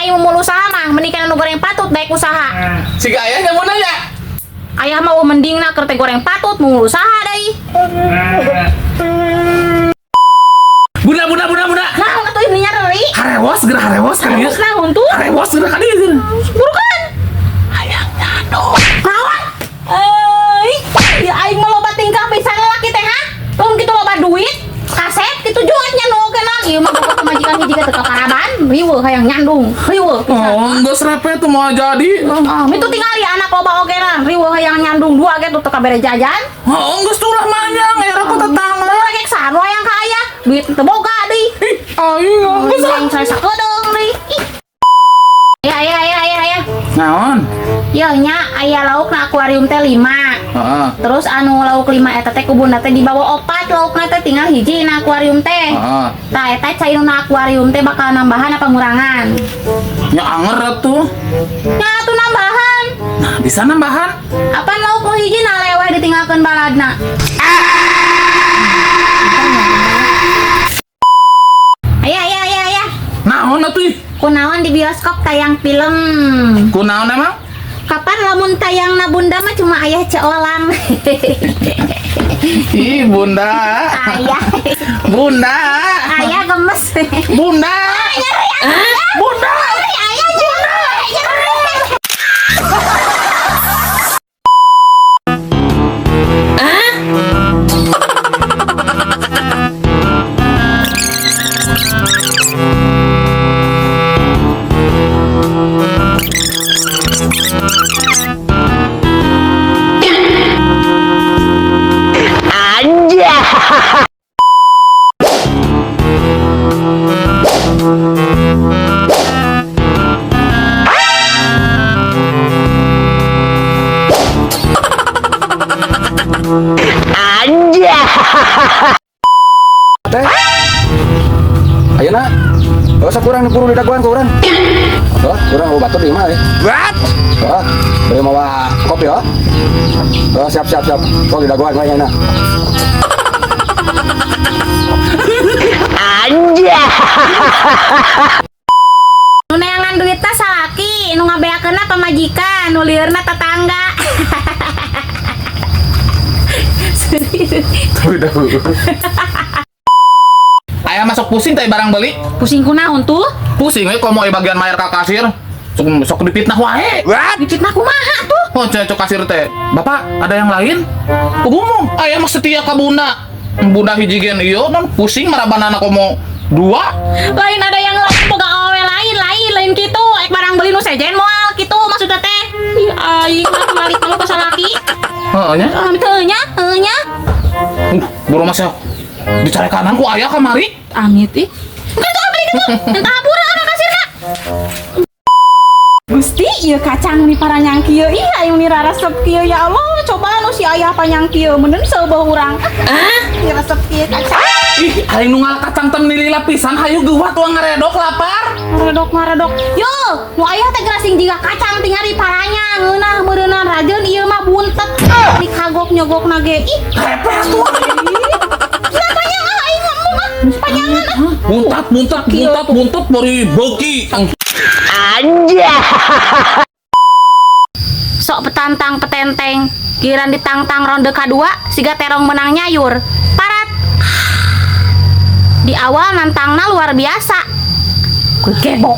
aing mau usaha mah, mending nu goreng patut daek usaha. Siga ayah nya mun nya. Ayah mah mending na keur teh goreng patut mau usaha deui. Bunda, bunda, bunda, bunda. Naon atuh ini nyeri? Harewos geura, harewos ka dieu. Harewos naon tuh? Harewos geura ka dieu. Burukan. Hayang nyandung. Naon? Euy, ya aing mah loba tingkah pisan lalaki teh ha? Lamun kitu loba duit, kasep kitu juga nyandung oge naon. Ieu mah boga pamajikan hiji teh kaparaban, riweuh hayang nyandung, riweuh pisan. Oh, geus repet tuh mau jadi. Oh, itu tinggal ya anak loba oge naon, riweuh hayang nyandung dua ge tuh teu kabere jajan. Oh, geus tulah manjang era ku tetangga. Urang rek sanu hayang ka aya, duit teu boga deui. Ih, aing geus ah. Aing saya sakedeung deui. Ih. Ya ya ya ya ya. Naon? Ya nya aya lauk na akuarium teh 5. Heeh. Terus anu lauk 5 eta teh ku bunda teh dibawa opat laukna teh tinggal hiji na akuarium teh. Heeh. Tah eta cai nu na akuarium teh bakal nambahan apa ngurangan? Nya anger atuh. Nya atuh nambahan. Nah, bisa nambahan. Apaan lauk nu hiji na leweh ditinggalkeun baladna. Aya aya aya aya. Naon atuh? Ih? Kunaon di bioskop tayang film. Kunaon emang? Kapan lamun tayang na bunda mah cuma ayah ceolang. Ih, bunda. Ayah. Bunda. Ayah gemes. Bunda. Bunda. Ayah nyeri. Nyeri. Teh. Ayeuna. Oh, sakurang nu di daguan ku urang. Oh, urang mau batur di imah euy. What? Oh, bari mawa kopi oh. Oh, siap siap siap. Kok di daguan we ayeuna. Nu neangan duitna salaki, nu ngabeakeunna pamajikan, nu lieurna tetangga. Ayah masuk pusing teh barang beli. Pusing kunaon tuh? Pusing we komo bagian mayar ka kasir. Sok sok dipitnah wae. What? Dipitnah kumaha tuh? Oh, cek kasir teh. Bapak, ada yang lain? Ngomong, ayah mah setia ka bunda. Bunda hiji gen ieu non pusing marabanana komo dua. Lain ada yang lain boga awewe lain, lain, lain kitu. Ek barang beli nu sejen moal kitu maksudna teh. Ih, aing mah balik kalau ka salaki. Heeh nya. Ah, teu nya, heuh nya. Buru mas ya. Dicarekanan ku ayah kamari. Amit ih. Kitu beli kitu. Entah hampura anak kasirna. Gusti, ieu kacang ni paranyang kieu, ih aing ni rarasep kieu ya Allah, coba nu si ayah panyang kieu meuneun seubeuh urang. Ah, resep kieu kacang. Ih, aing nu ngala kacang tem nilila pisan hayu geuwat tuang ngaredok lapar. Ngaredok ngaredok. Yo, nu ayah teh gerasing jiga kacang tinggal di paranya ngeunah meureunnan rajeun ieu mah buntet. Di kagok nyogokna ge. Ih, Repes tuh. nah panjang ah aing ngomong ah. Panjangan ah. Buntat, buntat, buntat, buntat bari beuki. Sok petantang petenteng, giran ditantang ronde kedua, siga terong menang nyayur. Parat. Di awal nantangna luar biasa. Gue gebok.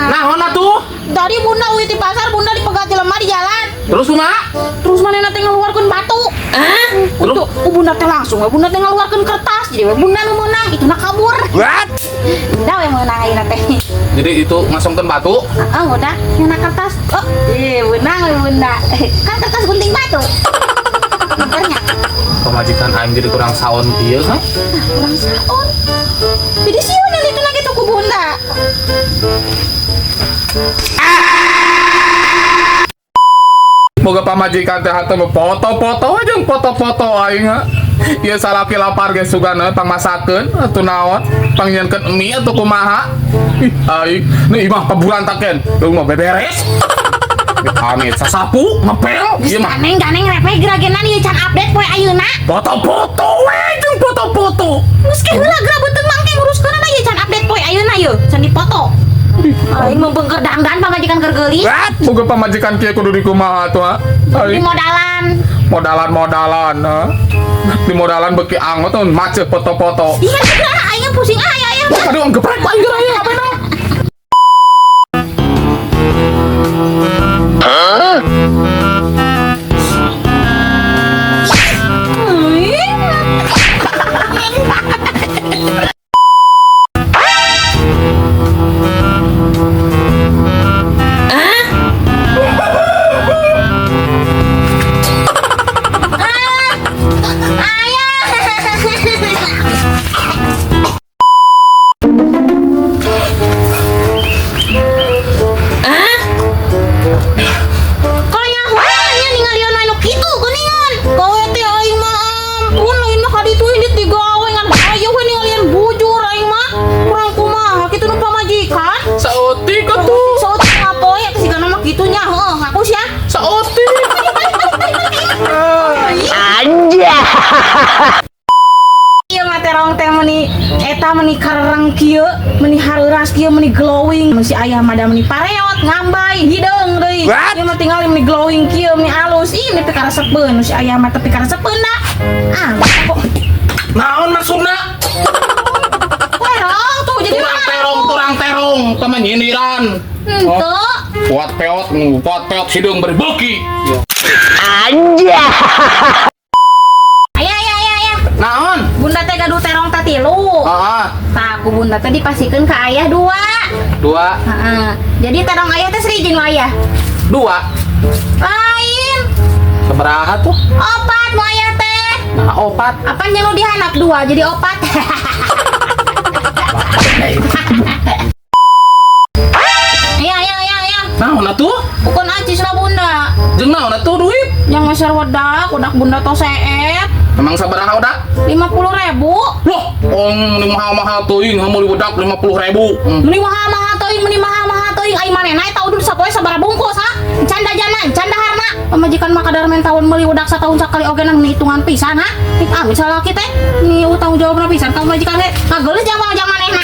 Naon atuh? Tadi bunda uih di pasar, bunda dipegat jelema di jalan. Terus kumaha? Terus mana nanti ngeluarkan batu? Ah? Untuk bunda teh langsung, we bunda teh ngeluarkan kertas. Jadi we bunda nu meunang, itu nak kabur. What? Udah we meunang ayeuna teh. Jadi itu ngasongkeun batu. Ah, udah, nyana kertas. Oh, iya benang we bunda. Kan kertas gunting batu. Pinternya. Pamajikan aing jadi kurang saon ieu kan? Nah, kurang saon. Jadi sieun yang itu lagi tuh ku bunda. Boga pamajikan teh hate foto-foto aja foto-foto aing ha. Ieu salaki lapar ge sugana pangmasakeun atuh naon, pangnyieunkeun mie atuh kumaha. Ih, aing nih imah paburantakeun, lu mah beberes. Amit sasapu ngepel ieu mah. Ganeng ganeng repe geragenan ieu can update poe ayeuna. Foto-foto we jeung foto-foto. Geus ke heula geura beuteung mangke nguruskeun Ieu can dipoto. Aing membengker dangdan pamajikan keur geulis. Boga pamajikan kieu kudu dikumaha tuh ha? Di Aing modalan. Modalan-modalan ha? Di modalan beki angot tuh macet foto-foto. Iya, aing pusing ah ya ya. Aduh, geprek ku aing geura ya, apa na? Ayah. Kalau nyahoannya ningalian anu kitu geuningan. Gawe teh aing mah ampun, lain mah kaditu ini digawe ngan ayo we ningalian bujur aing mah. Kurang kumaha kitu nu pamajikan. Saeutik atuh. Saeutik ngapoe sigana mah kitu nya heuh ngaku sia. Saeutik. Ieu mah terong teh meuni eta meuni karereng kieu, meuni hareuras kieu, meuni glowing. Mun si ayah mah da meuni pareot, ngambay, hideung deui. Ieu mah tinggal meuni glowing kieu, meuni alus. Ih, meuni pikaresepeun. Si ayah mah teu pikaresepeun da. Ah, kok Naon maksudna? terong tuh jadi Turang terong, turang terong, teman nyindiran. Henteu. Kuat peot, kuat peot hideung beri beuki. Ayah, ayah, ayah, ayah. Naon? Bunda teh gaduh terong teh tilu. Ah, Tah, ku bunda teh dipasikeun ka ayah dua. Dua, Heeh. Jadi terong ayah teh serijin ayah. Dua. Lain. Sabaraha tuh? Opat mau ayah teh. Nah, opat. Apa yang lu dihanap dua jadi opat. Ayah, ayah, ayah, ayah. Naon atuh? Bukan acis lah bunda. Jeung naon atuh duit? Yang meser wedak, wedak bunda tos seet. Memang sabaraha udah? 50.000. Loh, ong ini mahal-mahal teuing, meuli wedak 50.000. Meni mahal mahal teuing, meni mahal mahal teuing. Ai manehna eta udud sapoe sabaraha bungkus ha? Can dajana, can daharna. Pamajikan mah kadar men tahun meuli wedak satahun sakali oge nang hitungan pisan ha? Nih amit salaki teh, nih utang jawabna pisan ka pamajikan teh. Ngageulis jang jang manehna.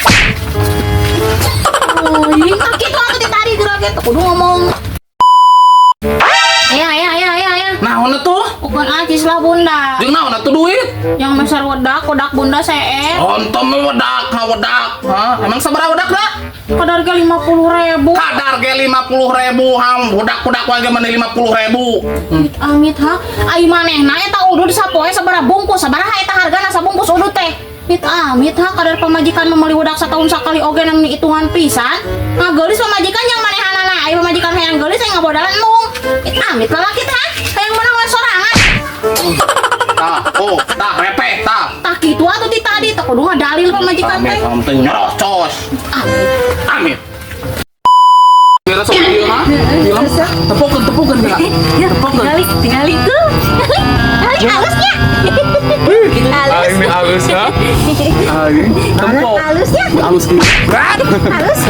Euy, tah kitu atuh ti tadi geura ge teu kudu ngomong. Ayah, ayah, ayah, ayah, ayah. Naon atuh? Bukan acis lah bunda. Jeung naon atuh duit? Yang meser wedak, wedak bunda seet. Ontom we wedak, ha wedak. Ha, emang sabaraha wedak da? Kadar ge 50.000. Kadar ge 50.000, ham wedak-wedak wae ge meni 50.000. Amit amit ha. Ai manehna eta udud sapoe sabaraha bungkus, sabaraha eta hargana sabungkus udud teh? Amit amit ha, kadar pamajikan meuli wedak satahun sakali oge nang hitungan pisan. Ngageulis pamajikan yang manehanana. Ai pamajikan hayang geulis hayang ngabodalan embung. Amit amit lalaki teh ha. Hayang meunang we sorangan. Tah, oh, tah repeh tah. Tah kitu atuh ti tadi teh kudu ngadalil pamajikan Amit, teh. amit nyerocos. Amit. Amit. Kira sok ieu ha? Film tepokeun tepokeun geura. Ya, Tepokeun. tingali, tingali ku. Tingali halusnya. Halus. Aing halus ha. Aing tempo. Halusnya. Halus kieu. Halus.